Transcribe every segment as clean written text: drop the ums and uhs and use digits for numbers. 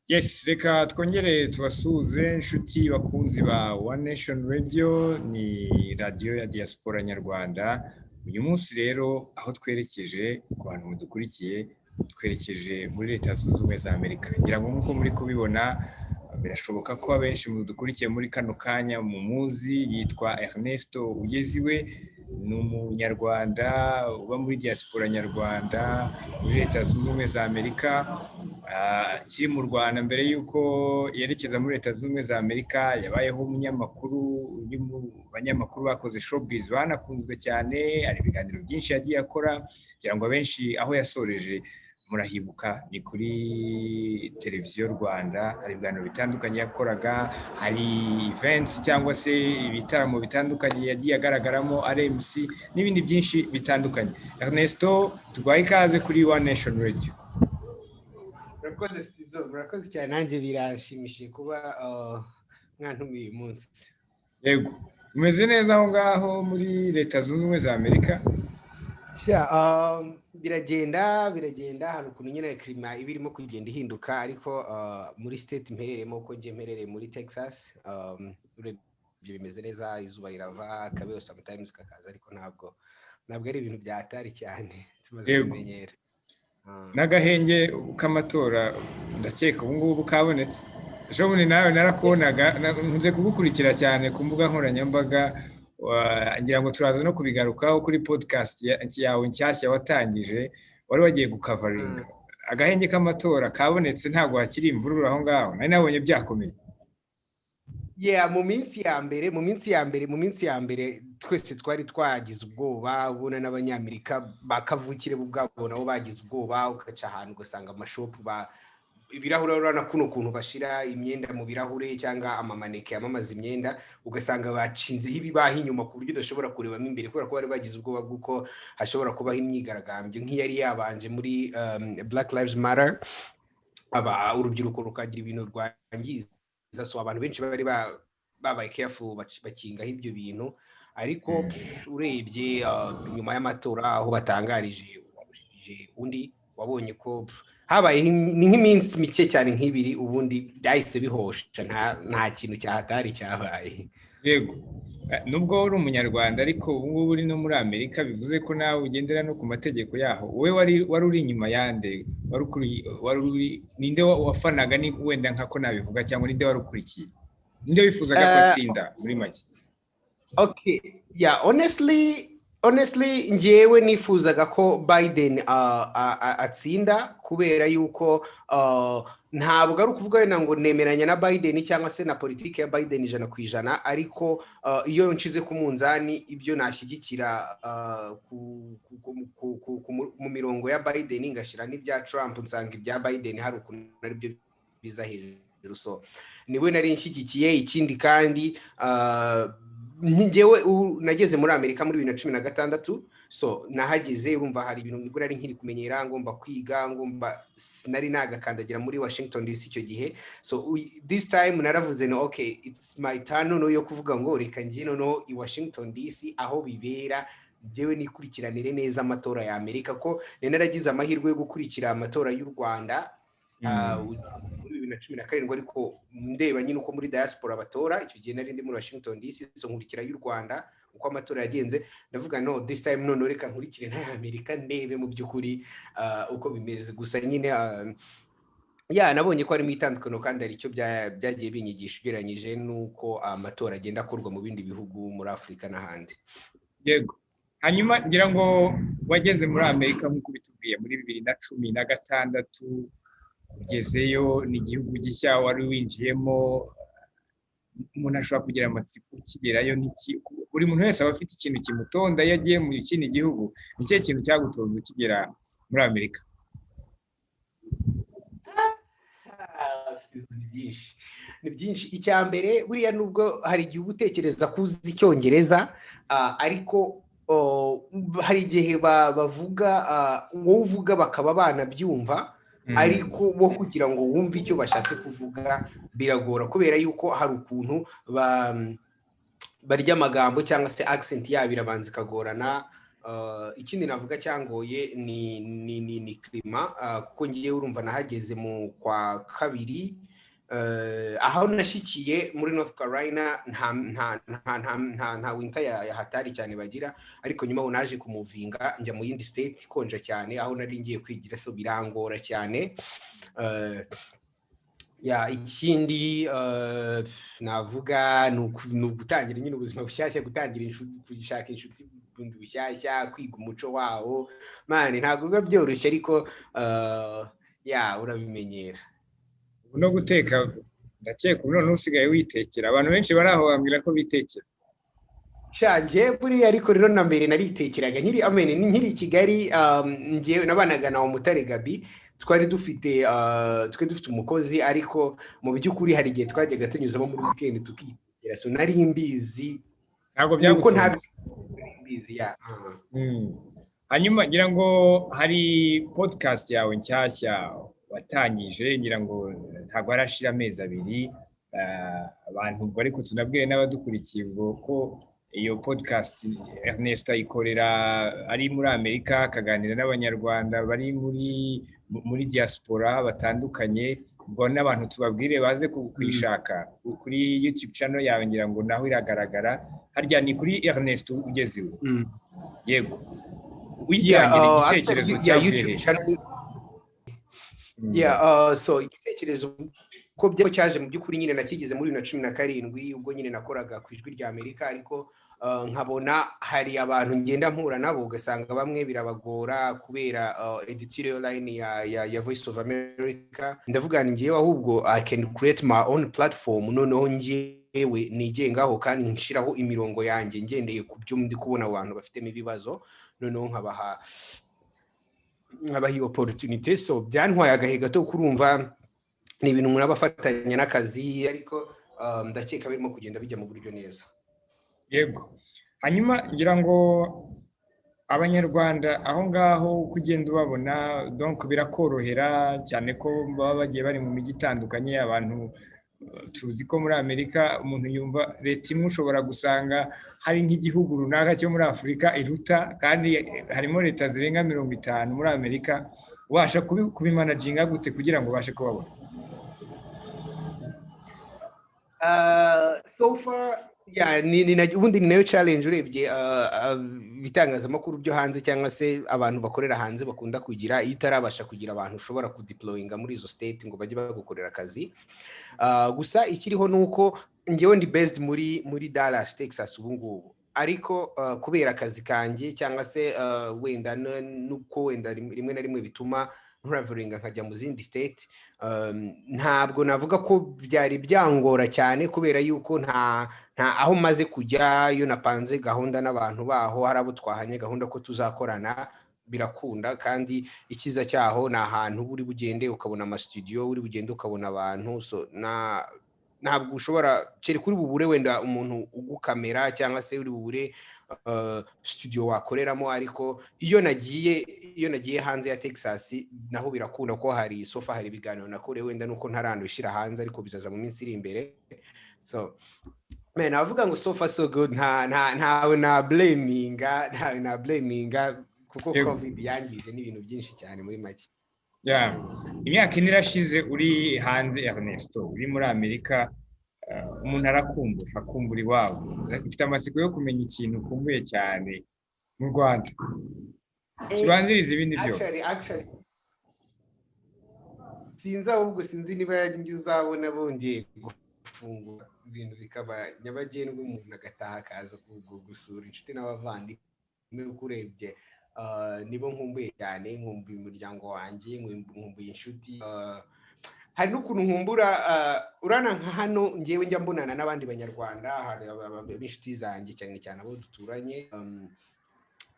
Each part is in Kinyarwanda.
Yes, reka twongere tubasuhuze, inshuti bakunzi ba One Nation Radio, ni radiyo ya diaspora nyarwanda. Uyu munsi rero aho twerekeje, ku bantu mudukurikiye, twerekeje muri Leta Zunze Ubumwe za Amerika. Ngira ngo nk'uko muri kubibona, birashoboka ko abenshi mudukurikiye muri kano kanya mumuzi, yitwa Ernesto Ugeziwe, ni Umunyarwanda uba muri diaspora nyarwanda muri Leta Zunze Ubumwe za Amerika. Akiri mu Rwanda, mbere y'uko yerekeza muri Leta Zunze Ubumwe za Amerika, yabayeho umunyamakuru, uri mu banyamakuru bakoze showbiz banakunzwe cyane. Hari ibiganiro byinshi yagiye akora, kugira ngo abenshi aho yasoreje murahibuka ni kuri Televiziyo Rwanda. Hari ibiganiro bitandukanye yakoraga, hari events cyangwa se ibitaramo bitandukanye yagiye agaragaramo RMC n'ibindi byinshi bitandukanye. Ernesto, tuguhaye ikaze kuri One Nation Radio. Murakoze Stizo, murakoze cyane. Nanjye biranshimishije kuba mwantumiye uyu munsi. Yego, umeze neza aho ngaho muri Leta Zunze Ubumwe za Amerika? Biragenda, biragenda. Hari ukuntu nyine climat iba irimo kugenda ihinduka, ariko muri state mperereyemo, uko njye mperereye muri Texas, urebye bimeze neza, izuba rirava, akabeho sometimes kakaza, ariko ntabwo ari ibintu byatari cyane, tumaze kumenyera. N'agahenge k'amatora ndakeka ubu ngubu kabonetse. Ejo bundi nawe narakubonaga, nkunze kugukurikira cyane ku mbuga nkoranyambaga, ngira ngo turaza no kubigarukaho kuri podcast yawe nshyashya watangije, wari wagiye gukavaringa. Agahenge k'amatora kabonetse, ntabwo hakiri imvururu aho ngaho? Nari nabonye byakomeye. Yeah, mu minsi ya mbere twese twari twagize ubwoba, ubona n'Abanyamerika bakavukire bo ubwabo nabo bagize ubwoba, ugaca ahantu ugasanga amashopu ba ibirahure, urabona kuno kuntu bashyira imyenda mu birahure cyangwa amamaneke yamamaza imyenda, ugasanga bacinzeho ibibaho inyuma ku buryo udashobora kurebamo imbere, kubera ko bari bagize ubwoba bw'uko hashobora kubaho imyigaragambyo nk'iyari yabanje muri Black Lives Matter, aba urubyiruko rukagira ibintu rwangiza. So abantu benshi bari babaye careful, bakingaho ibyo bintu. Ariko urebye nyuma y'amatora, aho batangarije uwarushije undi, wabonye ko habayeho ni nk'iminsi mike cyane, nk'ibiri, ubundi byahise bihosha, nta kintu cyahatari cyabaye. Yego. Nubwo uri Umunyarwanda, ariko ubu ngubu uri no muri Amerika, bivuze ko nawe ugendera no ku mategeko yaho. Wowe wari uri inyuma yande? Wari uri ninde wafanaga, ni wenda nka ko nabivuga, cyangwa ninde wari ukurikiye, ninde wifuzaga ko atsinda muri make? Okay, yeah, honestly njyewe nifuzaga ko Biden atsinda, kubera yuko ntabwo ari ukuvuga wenda ngo nemeranya na Biden cyangwa se na politiki ya Biden 100%, ariko iyo nshize ku munzani ibyo nashyigikira mu mirongo ya Biden, ngashyira n'ibya Trump, nsanga ibya Biden hari ukuntu aribyo biza hejuru. So niwe nari nshyigikiye. Ikindi kandi, njyewe nageze muri Amerika muri 2016. So nahageze, urumva hari ibintu nibwo nari nkiri kumenyera, ngomba kwiga, ngomba nari nagakandagira muri Washington DC icyo gihe. So this time naravuze no, okay, it's my turn noneho yo kuvuga ngo reka njye noneho i Washington DC aho bibera, njyewe nikurikiranire neza amatora ya Amerika, ko nari naragize amahirwe yo gukurikira amatora y'u Rwanda muri 2017, ariko ndeba nyine uko muri diaspora batora. Icyo gihe nari ndi muri Washington DC, so nkurikira y'u Rwanda uko amatora yagenze. Ndavuga no, this time none reka nkurikire n'aya ndebe mu by'ukuri uko bimeze. Gusa nyine ya nabonye ko harimo itandukaniro, kandi hari icyo byagiye binyigisha ugereranyije n'uko amatora agenda akorwa mu bindi bihugu muri Afurika n'ahandi. Yego, hanyuma ngira ngo wageze muri Amerika, nk'uko bitubwiye, muri 2016. Ugezeyo, ni igihugu gishya wari winjiyemo, umuntu ashobora kugira amatsiko, ukigerayo n'iki? Buri muntu wese aba afite ikintu kimutonda iyo agiye mu kindi gihugu. Ni ikihe kintu cyagutonze ukigera muri Amerika? Ni byinshi, ni byinshi. Icya mbere, buriya nubwo hari igihe uba utekereza ko uzi Icyongereza, ariko hari igihe bavuga, wowe uvuga bakaba banabyumva, ariko bo kugira ngo wumve icyo bashatse kuvuga biragora, kubera yuko hari ukuntu barya amagambo cyangwa se accent yabo irabanza ikagorana. Ikindi navuga cyangoye ni climat, kuko ngiye urumva nahageze mu kwa kabiri. Aho nashikiye muri North Carolina nta winter ya hatari cyane bagira, ariko nyuma ubu naje kumuvinga njya mu yindi state ikonja cyane aho nari ngiye kwigira, so birangora cyane. Ya, ikindi navuga ni ugutangira nyine ubuzima bushyashya, gutangira inshuti, gushaka inshuti bundi bushyashya, kwiga umuco wawo. Man, ntabwo biba byoroshye, ariko ya, urabimenyera. Ubu no guteka, ndakeka ubu noneho usigaye witekera. Abantu benshi bari aho bambwira ko bitekera. Sha, njye buriya ariko rero na mbere naritekeraga nkiri amene nkiri i Kigali. Njyewe nabanaga na Umutare Gabi, twari dufite umukozi, ariko mu by'ukuri hari igihe twajyaga tunyuzamo muri weekend tukitekera, so nari mbizi. Ntabwo nuko byagutunze. Mbizi, ya. Hanyuma ngira ngo hari podcast yawe nshyashya watangije, ngira ngo ntabwo harashira amezi 2. Abantu ubwo ariko tunabwire n'abadukurikiye ubwo ko iyo podcast Ernest ayikorera ari muri Amerika, akaganira n'Abanyarwanda bari muri diaspora batandukanye. Ubwo n'abantu tubabwire baze kuyishaka kuri YouTube channel yawe, ngira ngo naho iragaragara. Harya ni kuri Ernest Ugeziwe? Yego. Uyitangira, igitekerezo cyavuye YouTube he? channel. Yeah, so igitekerezo ko byo cyaje mu by'ukuri nyine nakigeze muri 2017, ubwo nyine nakoraga ku Ijwi rya Amerika, ariko nkabona hari abantu ngenda mpura nabo, ugasanga bamwe birabagora kubera editorial line ya Voice of America. Ndavuga nti ngewe ahubwo I can create my own platform, noneho ngewe nigengaho kandi nshiraho imirongo yanjye ngendeye ku byo ndi kubona abantu bafitemo ibibazo, noneho nkabaha iyo opportunity. So byantwaye agahe gato, kurumva ni ibintu umuntu aba afatanya n'akazi, ariko ndakeka birimo kugenda bijya mu buryo neza. Yego. Hanyuma ngira ngo Abanyarwanda aho ngaho uko ugenda ubabona, donc birakorohera cyane ko baba bagiye bari mu mijyi itandukanye. Abantu tuzi ko muri Amerika umuntu yumva leta imwe, ushobora gusanga hari nk'igihugu runaka cyo muri Afurika iruta, kandi harimo leta zirenga 50 muri Amerika. Ubasha kubimanaginga gute kugira ngo ubashe kubabona? So far, yeah, ubundi ni nayo challenge urebye ibitangazamakuru byo hanze cyangwa se abantu bakorera hanze bakunda kugira, iyo utarabasha kugira abantu ushobora kudeployinga muri izo state ngo bajye bagukorera akazi. Gusa ikiriho ni uko njyewe ndi based muri Dallas, Texas ubu ngubu, ariko kubera akazi kanjye cyangwa se wenda nuko wenda rimwe na rimwe bituma travelinga nkajya mu zindi state, ntabwo navuga ko byari byangora cyane, kubera yuko nta aho maze kujya, iyo napanze gahunda n'abantu baho, hari abo twahanye gahunda ko tuzakorana, birakunda. Kandi icyiza cyaho ni ahantu uri bugende ukabona amasitudiyo, uri bugende ukabona abantu, so na ntabwo ushobora kereka uri bubure wenda umuntu ugukamera cyangwa se uri bubure studio wakoreramo. Ariko iyo nagiye hanze ya Texas naho birakunda, ko hari so far hari ibiganiro nakorewe, wenda nuko ntarandushyira hanze, ariko bizaza mu minsi iri imbere. So man, navuga ngo so far so good, nta ntawe na blaminga, ntawe na blaminga, kuko COVID yangije n'ibintu byinshi cyane muri make. Yeah. Imyaka 4 irashize uri hanze, Ernesto, uri muri Amerika. Umuntu arakumbura, akumbura iwabo. Mfite amatsiko yo kumenya ikintu ukumbuye cyane mu Rwanda kibanziriza ibindi byose. Actually sinzi, ahubwo sinzi niba njye uzabona bongeye gufungura ibintu bikaba nyabagendwa, umuntu agataha akaza gusura inshuti n'abavandimwe. Uko urebye nibo nkumbuye cyane, nkumbuye umuryango wanjye, nkumbuye inshuti. Hari n'ukuntu nkumbura urana nka hano ngewe njya mbonana n'abandi Banyarwanda, hari b'inshuti zanjye, cyane cyane abo duturanye,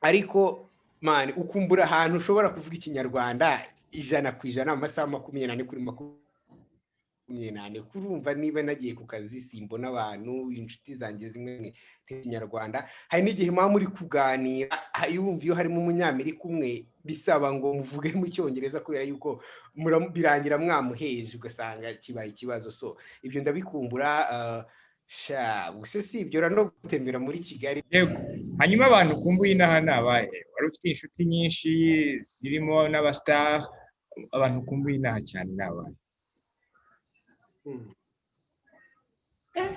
ariko man, ukumbura ahantu ushobora kuvuga Ikinyarwanda 100% amasaha 24/24. Kurumva niba nagiye ku kazi simbona abantu, inshuti zanjye zimwe nk'Ikinyarwanda. Hari n'igihe muba muri kuganira, yumva iyo harimo Umunyamerika umwe bisaba ngo muvuge mu Cyongereza, kubera yuko birangira mwamuheje, ugasanga kibaye ikibazo. So ibyo ndabikumbura. Sha, gusa si ibyo, no gutembera muri Kigali. Yego. Hanyuma abantu ukumbuye inaha ni abahe? Wari ufite inshuti nyinshi zirimo n'abasitari. Abantu ukumbuye inaha cyane ni abahe?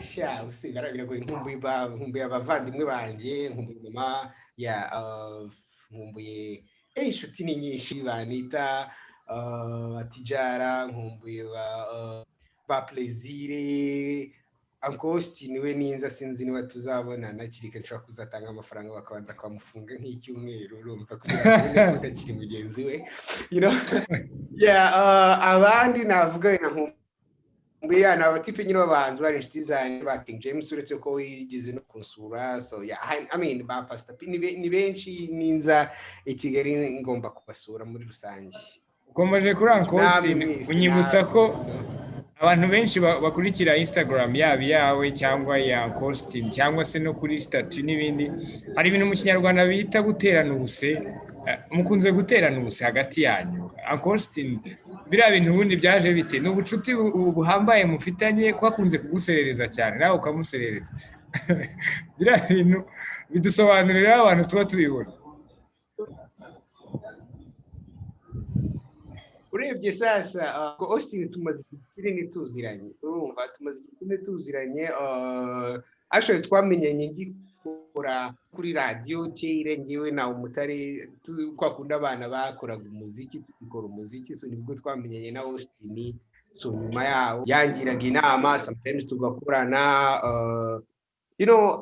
Sha, usigara biragoye. Nkumbuye abavandimwe banjye, nkumbuye mama ya, nkumbuye inshuti ni nyinshi, banita Batijara, nkumbuye ba Plaisir, Uncle Austin we ninza sinzi niba tuzabonana, kirika nshobora kuzatanga amafaranga bakabanza bakamufunga nk'icyumweru, urumva, kugira ngo ntakiri mugenzi we. Yeah, abandi navuga wenda nkumbuye ni abatipe nyine b'abahanzi bari inshuti zanjye, ba King James, uretse ko yigeze no kunsura. So yeah, I mean, ba Pastor P ni benshi. Ninza i Kigali ngomba kubasura muri rusange. Ukomeje kuri Uncle Austin, Namwe mwese, unyibutsa namwe. ko abantu benshi bakurikira Instagram, yaba iyawe cyangwa iya Uncle Austin, cyangwa se no kuri status n'ibindi, hari ibintu mu Kinyarwanda bita guterana ubuse. Mukunze guterana ubuse hagati yanyu. Uncle Austin, biriya bintu ubundi byaje bite? Ni ubucuti buhambaye mufitanye, ko akunze kuguserereza cyane nawe ukamuserereza? Biriya bintu bidusobanurira, abantu tuba tubibona. Urebye sasa, Austin tumaze igihe kinini tuziranye, urumva, tumaze igihe kinini tuziranye. Actually twamenyanye ngikora kuri radiyo kera, ngewe na Umutare, kwa kundi abana bakoraga umuziki, tugikora umuziki. So nibwo twamenyanye na Austin. So nyuma yaho yangiraga inama, sometimes tugakorana,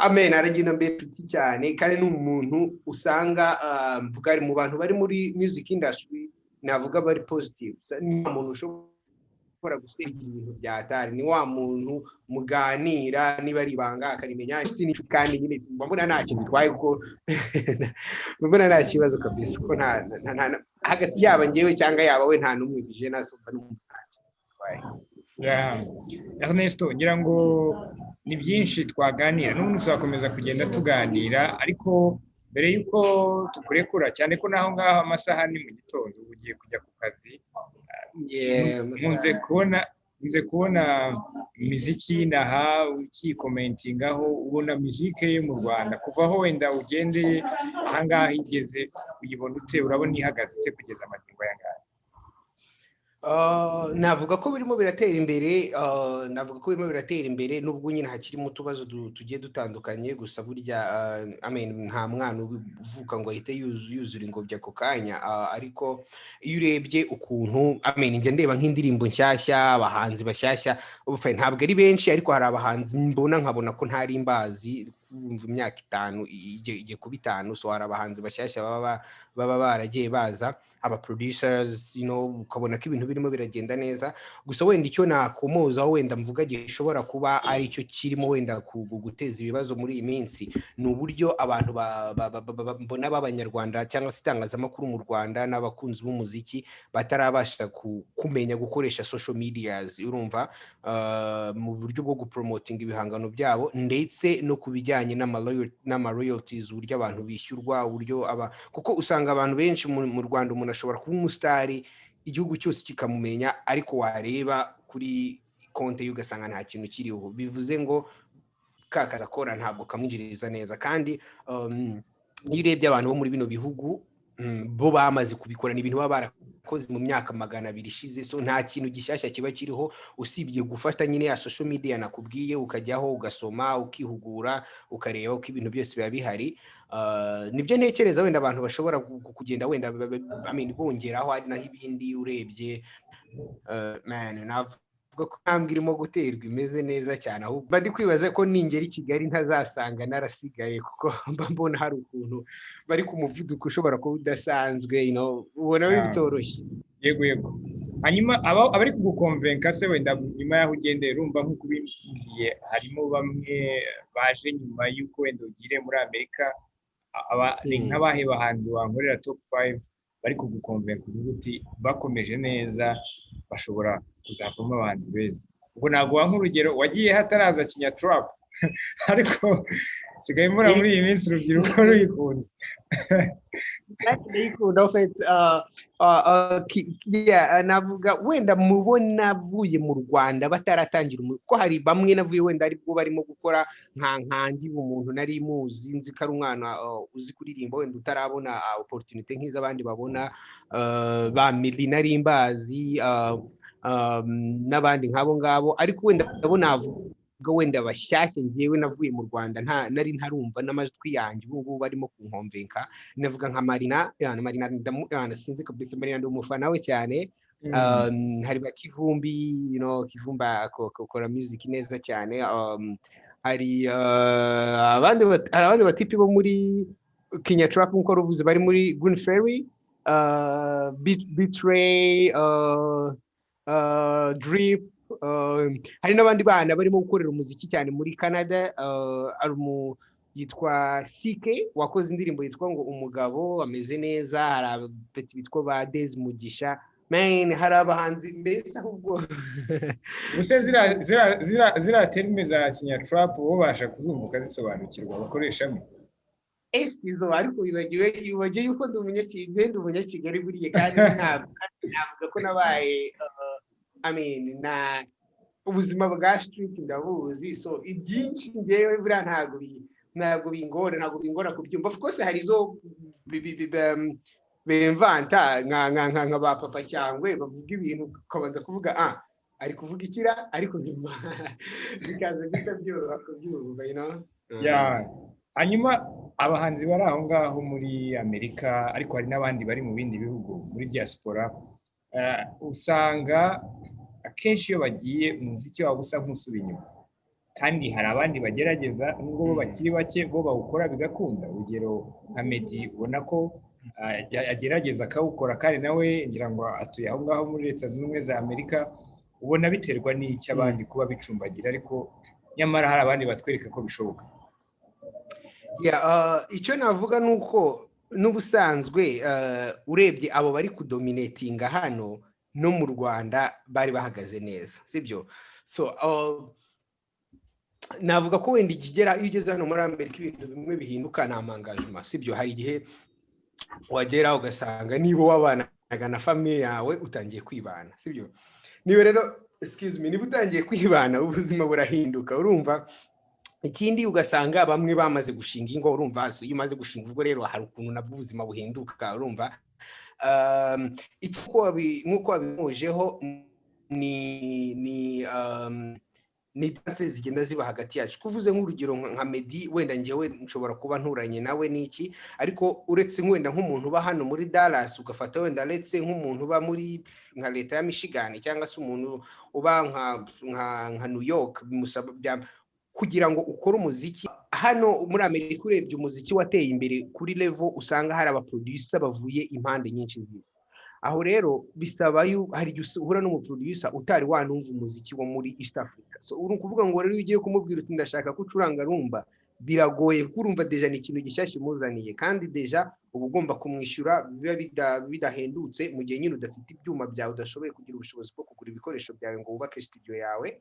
amen, aragenda mbere inshuti cyane, kandi ni umuntu usanga, mvuga ari mu bantu bari muri music industry navuga bari positive. Ni wa muntu ushobora gusenya ibintu bya atari, ni wa muntu muganira niba ari ibanga akarimenya. Ni inshuti kandi nyine mbona nta kintu bitwaye, kuko mbona nta kibazo kabisa, ko nta hagati yaba njyewe cyangwa yaba we nta n'umwe bije nasumva n'umwe bitwaye. Yeah. Ernesto, ngira ngo ni byinshi twaganira, n'ubundi tuzakomeza kugenda tuganira, ariko mbere y'uko tukurekura, cyane ko naho ngaho amasaha ni mu gitondo, uba ugiye kujya ku kazi, nkunze kubona imiziki y'inaha ukikomentingaho. Ubona muzike yo mu Rwanda kuva aho wenda ugendeye ahangaha igeze, uyibona ute? Urabona ihagaze ite kugeza amagingo aya ngaya? Navuga ko birimo biratera imbere, navuga ko birimo biratera imbere nubwo nyine hakirimo utubazo tugiye dutandukanye. Gusa burya, I mean, nta mwana uvuka ngo ahite yuzura ingobyi ako kanya, ariko iyo urebye ukuntu, I mean, njya ndeba nk'indirimbo nshyashya, abahanzi bashyashya, ntabwo ari benshi, ariko hari abahanzi mbona nkabona ko ntari mbazi, kumva imyaka 5 igiye kuba 5. So hari abahanzi bashyashya baba baragiye baza, aba producers, ukabona ko ibintu birimo biragenda neza. Gusa wenda icyo nakomozaho, wenda mvuga gishobora kuba ari cyo kirimo wenda guteza ibibazo muri iyi minsi, ni uburyo abantu mbona b'Abanyarwanda cyangwa se itangazamakuru mu Rwanda n'abakunzi b'umuziki batarabasha kumenya gukoresha social medias, urumva, mu buryo bwo gupromotinga ibihangano byabo, ndetse no ku bijyanye n'ama royalties, uburyo abantu bishyurwa, uburyo aba, kuko usanga abantu benshi mu Rwanda, umuntu ashobora kuba umusitari igihugu cyose kikamumenya, ariko wareba kuri konti ye ugasanga nta kintu kiriho, bivuze ngo ka kazi akora ntabwo kamwinjiriza neza. Kandi iyo urebye abantu bo muri bino bihugu, bo bamaze kubikora, ni ibintu baba barakoze mu myaka 200 ishize. So nta kintu gishyashya kiba kiriho usibye gufata nyine ya social media nakubwiye, ukajyaho ugasoma, ukihugura, ukareba uko ibintu byose biba bihari. Nibyo ntekereza wenda abantu bashobora kugenda wenda I mean, bongeraho. Ari naho ibindi urebye, man, navuga ko intambwe irimo guterwa imeze neza cyane, ahubwo mba ndi kwibaza ko ningera i Kigali ntazasanga narasigaye, kuko mba mbona hari ukuntu bari ku muvuduko ushobora kuba udasanzwe, ubona bitoroshye. Yego. Hanyuma abari kugukonvenka se wenda nyuma y'aho ugendeye, urumva nk'uko ubimbwiye, harimo bamwe baje nyuma y'uko wenda ugiriye muri Amerika, ni nk'abahe bahanzi wankorera top 5 bari kugukonvenka uvuga uti bakomeje neza bashobora kuzavamo abahanzi beza? Ubwo naguha nk'urugero, wagiye hataraza Kinyatrap, ariko Sigaye mbona muri iyi minsi urubyiruko ruyikunze. Ndayikunda. En fait, yeah, navuga wenda mubo navuye mu Rwanda bataratangira, ko hari bamwe navuye wenda aribwo barimo gukora, nka nkandi umuntu nari muzi, nzi ko ari umwana uzi kuririmba, wenda utarabona opportunity nk'iz'abandi babona, ba Mili nari mbazi, n'abandi nk'abo ngabo. Ariko wenda abo navuga wenda bashyashya ngewe navuye mu Rwanda nta nari ntarumva n'amajwi yanjye, ubu ngubu barimo kunkomvenka, navuga nka Marina. Yana Marina sinzi kabisa, Marina ndi umufana we cyane. Hari ba Kivumbi, Kivumbi akora music neza cyane. Hari hari abandi batipi bo muri Kenya Trap, nk'uko ruvuze, bari muri Green Ferry, Betray, Drip, hari n'abandi bana barimo gukorera umuziki cyane muri Canada, hari yitwa CK wakoze indirimbo yitwa ngo "Umugabo ameze neza". Hari abapeti bitwa ba Dezi Mugisha. Man, hari abahanzi mbese ahubwo. Ubuse ziriya terme za Kinyatrap wowe ubasha kuzumva ukazisobanukirwa bakoreshamo? Estizo, ariko wibagiwe yuko ndi umunyakigali, ndi umunyakigali buriya, kandi ntabwo navuga ko nabaye, I mean, na ubuzima bwa street ndabuzi. So ibyinshi ngewe buriya ntabwo bingora kubyumva. Of course hari izo bemvanta nka ba Papa Cyangwe bavuga ibintu ukabanza kuvuga: "Ah, ari kuvuga ikira?" Ariko nyuma bikaza guhita byoroha kubyumva. Yeah. Hanyuma abahanzi bari aho ngaho muri Amerika, ariko hari n'abandi bari mu bindi bihugu muri diaspora, usanga akenshi iyo bagiye umuziki wabo usa nk'usuba inyuma, kandi hari abandi bagerageza nubwo bo bakiri bake, bo bawukora bigakunda. Urugero nka Meddy, ubona ko agerageza akawukora, kandi nawe ngira ngo atuye aho ngaho muri Leta Zunze Ubumwe za Amerika. Ubona biterwa n'icyo abandi kuba bicumbagira, ariko nyamara hari abandi batwereka ko bishoboka? Yeah, icyo navuga ni uko n'ubusanzwe, urebye abo bari kudominatinga hano no mu Rwanda bari bahagaze neza, sibyo? So navuga ko wenda ikigera iyo ugeze hano muri Amerika, ibintu bimwe bihinduka ni amangajima, sibyo? Hari igihe wagera ugasanga niba wabanaga na famille yawe utangiye kwibana, sibyo? Niba rero, excuse me, niba utangiye kwibana, ubuzima burahinduka, urumva? Ikindi ugasanga bamwe bamaze gushinga ingo, urumva? So iyo umaze gushinga ubwo rero hari ukuntu nabwo ubuzima buhinduka, urumva? Nk'uko wabimujeho, ni dance zigenda ziba hagati yacu. Kuvuze nk'urugero nka Meddy, wenda njyewe nshobora kuba nturanye nawe n'iki, ariko uretse wenda nk'umuntu uba hano muri Dallas, ugafata wenda uretse nk'umuntu uba muri nka leta ya Michigan, cyangwa se umuntu uba nka New York, bimusaba kugira ngo ukore umuziki hano muri Amerika. Urebye umuziki wateye imbere kuri level usanga hari abaproducer bavuye impande nyinshi z'isi. Aho rero bisaba hari igihe uhura n'umuproducer utari wanumva umuziki wo muri East Africa. So uri ukuvuga ngo rero iyo ugiye kumubwira uti: "Ndashaka ko ucuranga rumba", biragoye, kuko urumva déjà ni ikintu gishyashya umuzaniye, kandi déjà uba ugomba kumwishyura, biba bidahendutse mu gihe nyine udafite ibyuma byawe, udashoboye kugira ubushobozi bwo kugura ibikoresho byawe ngo wubake studio yawe.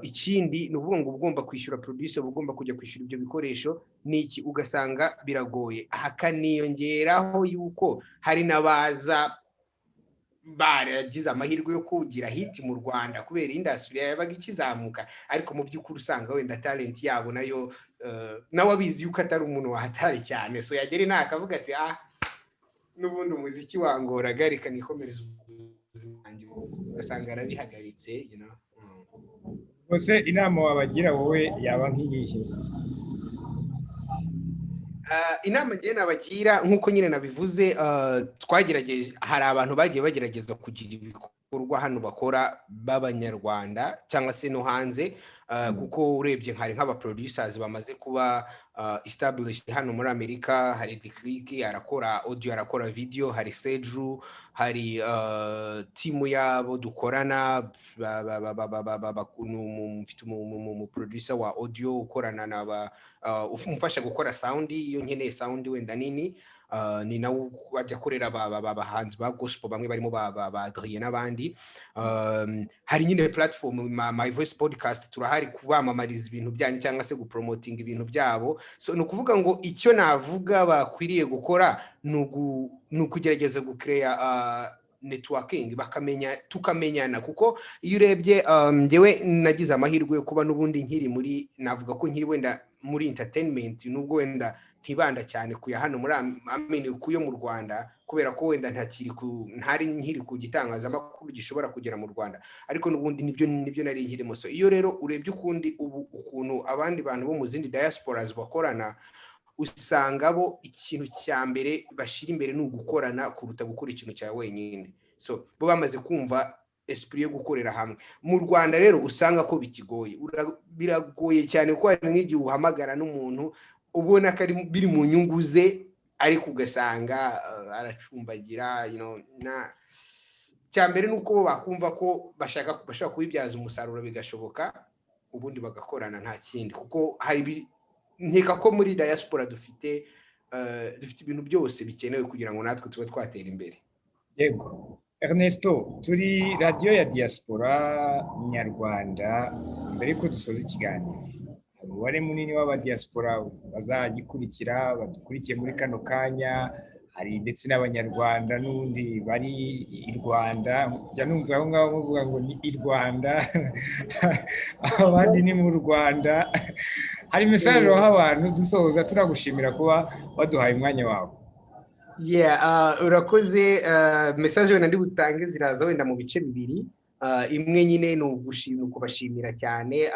Ikindi ni ukuvuga ngo uba ugomba kwishyura producer, uba ugomba kujya kwishyura ibyo bikoresho n'iki, ugasanga biragoye. Hakaniyongeraho yuko hari n'abaza baragize amahirwe yo kugira hit mu Rwanda kubera industry yabaga ikizamuka, ariko mu by'ukuri usanga wenda talent yabo nayo, nawe abizi yuko atari umuntu wahatari cyane. So yagera inaha akavuga ati: "Ah, n'ubundi umuziki wangoraga, reka nikomereze ubuzima bwanjye", ugasanga arabihagaritse. Ubuse inama wabagira wowe yaba nk'iyihe? Inama ngiye nabagira, nk'uko nyine nabivuze, twagerageje, hari abantu bagiye bagerageza kugira ibikorwa hano bakora b'Abanyarwanda cyangwa se no hanze, kuko urebye hari nk'aba producers bamaze kuba established hano muri Amerika. Hari Declick, arakora audio, arakora video, hari Sedru, hari team yabo dukorana, mfite umu producer wa audio ukorana na ba umfasha gukora sound iyo nkeneye sound wenda nini. Ni nawe ajya akorera abahanzi ba gospel bamwe barimo ba Adrien n'abandi. Hari nyine platform My Voice Podcast, turahari kubamamariza ibintu byanyu cyangwa se gupromotinga ibintu byabo. So ni ukuvuga ngo icyo navuga bakwiriye gukora ni ukugerageza gukereya networking, bakamenya, tukamenyana, kuko iyo urebye njyewe nagize amahirwe yo kuba n'ubundi nkiri muri, navuga ko nkiri wenda muri entertainment, nubwo wenda ntibanda cyane kuya hano muri amene kuyo mu Rwanda, kubera ko wenda ntakiri ku ntari nkiri ku gitangazamakuru gishobora kugera mu Rwanda, ariko n'ubundi nibyo nari nkirimo. So iyo rero urebye ukundi ubu ukuntu abandi bantu bo mu zindi diasporas bakorana, usanga bo ikintu cya mbere bashyira imbere ni ugukorana kuruta gukora ikintu cya wenyine. So bo bamaze kumva esprit yo gukorera hamwe. Mu Rwanda rero usanga ko bikigoye, biragoye cyane, kuko hari nk'igihe uhamagara n'umuntu ubona ko ari biri mu nyungu ze, ariko ugasanga aracumbagira. Na cya mbere ni uko bo bakumva ko bashaka bashobora kubibyaza umusaruro, bigashoboka, ubundi bagakorana, nta kindi, kuko hari nkeka ko muri diaspora dufite ibintu byose bikenewe kugira ngo natwe tube twatera imbere. Yego, Ernesto, turi radiyo ya diaspora nyarwanda. Mbere yuko dusoza ikiganiro, hari umubare munini w'abadiaspora bazagikurikira, badukurikiye muri kano kanya, hari ndetse n'Abanyarwanda n'ubundi bari i Rwanda. Njya numva aho ngaho bavuga ngo ni i Rwanda, abandi ni mu Rwanda. Hari message waha abantu dusoza, tunagushimira kuba waduhaye umwanya wawe? Yeah, urakoze. Message wenda ndi butange ziraza wenda mu bice bibiri. Imwe nyine ni ugushima, kubashimira cyane,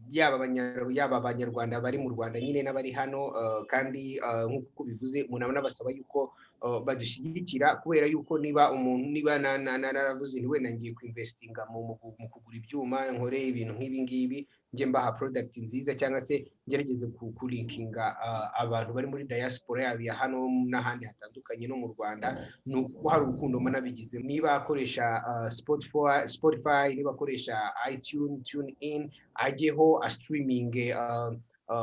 yaba Abanyarwanda bari mu Rwanda nyine n'abari hano, kandi nk'uko bivuze, umuntu aba anabasaba yuko badushyigikira, kubera yuko niba umuntu niba naravuze nti wenda ngiye kuinvestinga mu kugura ibyuma, nkore ibintu nk'ibi ngibi, njye mbaha product nziza, cyangwa se ngerageze kulinkinga abantu bari muri diaspora, yaba iya hano n'ahandi hatandukanye no mu Rwanda, ni uko hari urukundo mbona bigize. Niba akoresha Spotify, niba akoresha iTunes, Tune In, ajyeho astreaming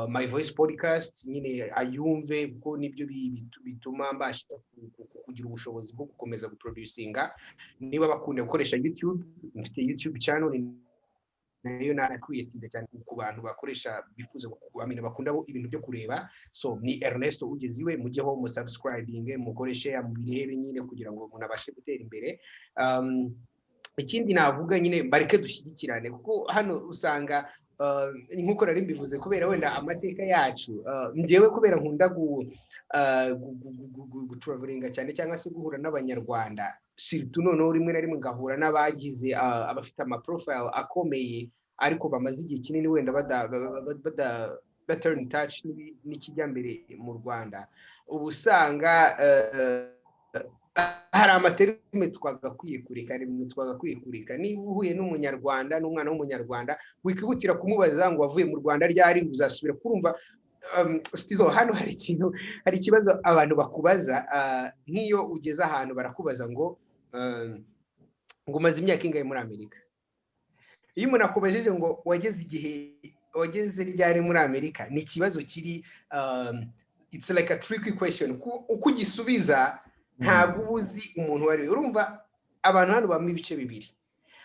My Voice Podcast nyine ayumve, kuko nibyo bituma mbasha kugira ubushobozi bwo gukomeza guproducinga. Niba bakunda gukoresha YouTube, mfite YouTube channel nayo nakwiyetinze cyane ku bantu bakoresha, bifuza kubamenya, bakunda ibintu byo kureba. So ni Ernesto Ugeziwe, mujyeho musubscribing, mukore share, mubirebe nyine kugira ngo umuntu abashe gutera imbere. Ikindi navuga nyine, bareke dushyigikirane, kuko hano usanga nk'uko nari mbivuze, kubera wenda amateka yacu, njyewe kubera nkunda gutravelinga cyane cyangwa se guhura n'Abanyarwanda, surtout noneho rimwe na rimwe ngahura n'abagize abafite amaprofile akomeye, ariko bamaze igihe kinini wenda batari in touch n'ikijyambere mu Rwanda, uba usanga hari amaterme twagakwiye kureka, hari ibintu twagakwiye kureka. Niba uhuye n'Umunyarwanda, n'umwana w'Umunyarwanda, wikihutira kumubaza ngo wavuye mu Rwanda ryari, ngo uzasubira kurumva. Stizo, hano hari ikintu, hari ikibazo abantu bakubaza. Nk'iyo ugeze ahantu barakubaza ngo umaze imyaka ingahe muri Amerika? Iyo umuntu akubajije ngo wageze igihe, wageze ryari muri Amerika, ni ikibazo kiri it's like a tricky question. Uko ugisubiza ntabwo uba uzi umuntu uwo ari we. Urumva abantu hano babamo ibice bibiri: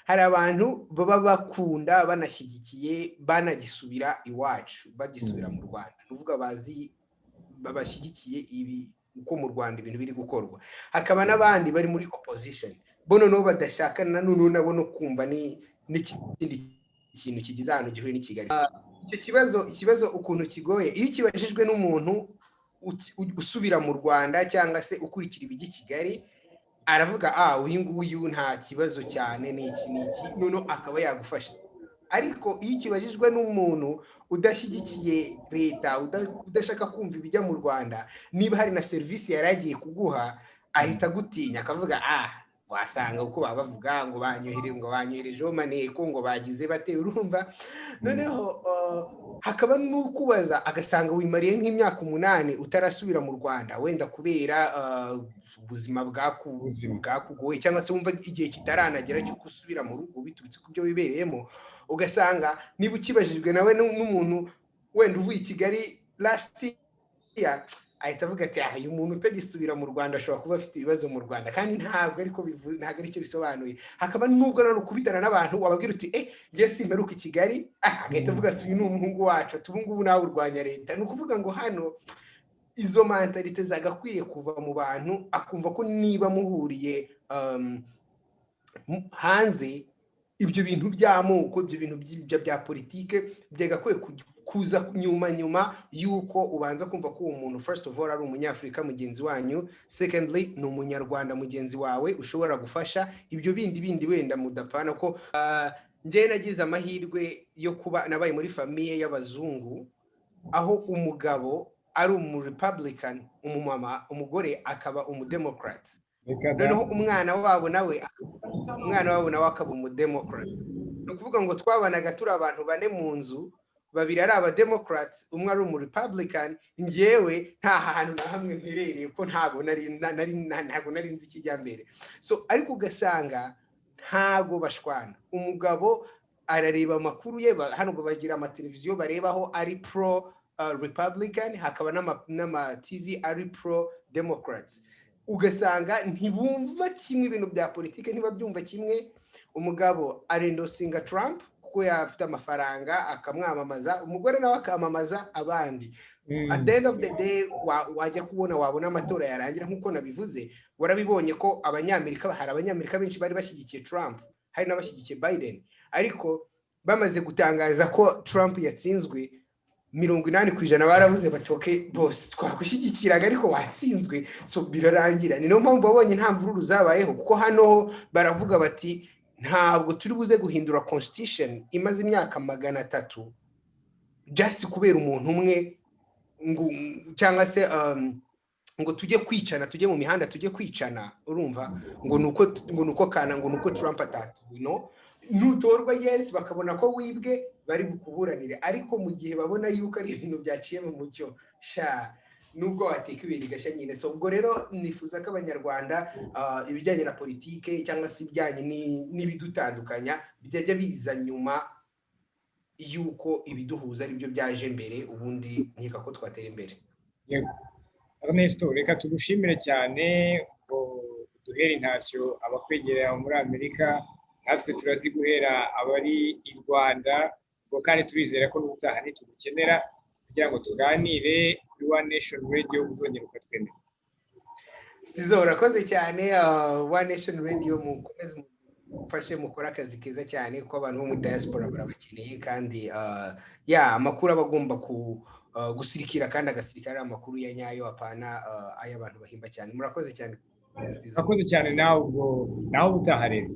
hari abantu baba bakunda, banashyigikiye, banagisubira iwacu, bagisubira mu Rwanda, ni ukuvuga bazi bashyigikiye ibi uko mu Rwanda ibintu biri gukorwa, hakaba n'abandi bari muri opposition, bo noneho badashaka na noneho nabo no kumva ni n'ikindi kintu kigize ahantu gihuriye n'i Kigali. Icyo kibazo, ikibazo ukuntu kigoye, iyo ukibajijwe n'umuntu usubira mu Rwanda cyangwa se ukurikira ibijya i Kigali, aravuga: "Ah, uyu nguyu nta kibazo cyane, ni iki n'iki," noneho akaba yagufasha. Ariko iyo ukibajijwe n'umuntu udashyigikiye leta, udashaka kumva ibijya mu Rwanda, niba hari na serivisi yari agiye kuguha ahita agutinya, akavuga: "Ah, wasanga uko baba bavuga ngo banyohereje, ngo banyoherejeho maneko, ngo bagize bate." Urumva noneho hakaba n'ukubaza agasanga wimariye nk'imyaka 8 utarasubira mu Rwanda, wenda kubera ubuzima bwakugoye, cyangwa se wumva igihe kitaranagera cyo gusubira mu rugo biturutse ku byo wibereyemo, ugasanga niba ukibajijwe nawe n'umuntu wenda uvuye i Kigali last year, Ahita avuga ati: "Ah, uyu muntu utagisubira mu Rwanda ashobora kuba afite ibibazo mu Rwanda." Kandi ntabwo ariko bivuze, ntabwo aricyo bisobanuye. Hakaba n'ubwo nanone ukubitana n'abantu, wababwira uti: "Eh, njye simperuka i Kigali," ah, agahita avuga ati: "Uyu ni umuhungu wacu," ati: "Ubu ngubu nawe urwanya leta." Ni ukuvuga ngo hano izo mentalité zagakwiye kuva mu bantu, akumva ko niba muhuriye hanze, ibyo bintu by'amoko, ibyo bintu bya politike byagakwiye kuza nyuma, nyuma y'uko ubanza kumva ko uwo muntu, first of all, ari Umunyafurika mugenzi wanyu, secondly, ni Umunyarwanda mugenzi wawe ushobora gufasha. Ibyo bindi bindi wenda mudapfana ko njyewe nagize amahirwe yo kuba nabaye muri famille y'abazungu, aho umugabo ari umu Republican, umumama, umugore akaba umudemocrat. Reka da. Noneho umwana wabo nawe akaba umudemocrat. Ni ukuvuga ngo twabanaga turi abantu bane mu nzu, babiri ari abademocrats, umwe ari umu Republican. Njyewe nta hantu na hamwe mperereye, ko ntabwo nari nzi ikijyambere. So ariko ugasanga ntago bashwana. Umugabo arareba amakuru ye, hano bagira amateleviziyo barebaho ari pro Republican, hakaba n'ama TV ari pro Democrats. Ugasanga ntibumva kimwe ibintu bya politiki, ntibabyumva kimwe. Umugabo arendorsinga Trump kuko yafite amafaranga, akamwamamaza, umugore nawe akamamaza abandi. At the end of the day, wajya kubona, wabona amatora yarangira, nk'uko nabivuze, warabibonye ko Abanyamerika, hari Abanyamerika benshi bari bashyigikiye Trump, hari n'abashyigikiye Biden, ariko bamaze gutangaza ko Trump yatsinzwe, 80% baravuze bati: "Okay bose twagushyigikiraga, ariko watsinzwe." So birarangira. Ni niyo mpamvu wabonye nta mvururu zabayeho, kuko hano ho baravuga bati: "Ntabwo turi buze guhindura constitution imaze imyaka 300 just kubera umuntu umwe, ngo cyangwa se ngo tujye kwicana, tujye mu mihanda tujye kwicana." Urumva, ngo nuko kana, ngo nuko Trump atatowe. No nutorwa, yes, bakabona ko wibwe, bari bukuburanire, ariko mu gihe babona yuko ari ibintu byaciye mu mucyo, sha, nubwo wateka ibintu igashya nyine. So ubwo rero nifuza ko Abanyarwanda, ibijyanye na politike cyangwa se ibijyanye n'ibidutandukanya byajya biza nyuma y'uko ibiduhuza aribyo byaje mbere, ubundi nkeka ko twatera imbere. Yego. Ernesto, reka tugushimire cyane ngo duhere intashyo abakwegerera muri Amerika, natwe turaziguhera abari i Rwanda. Ubwo kandi turizera ko n'ubutaha nitugukenera kugira ngo tuganire kuri One Nation Radio uzongera ukatwemera. Sizo, urakoze cyane. One Nation Radio, mukomeze mufashe, mukore akazi keza cyane, kuko abantu bo muri diaspora barabakeneye. Kandi ya amakuru aba agomba gusirikira, kandi agasirikira ari amakuru ya nyayo, apana ay'abantu bahimba cyane. Murakoze cyane, Sizo. Urakoze cyane nawe. Ubwo nawe ubutaha rero.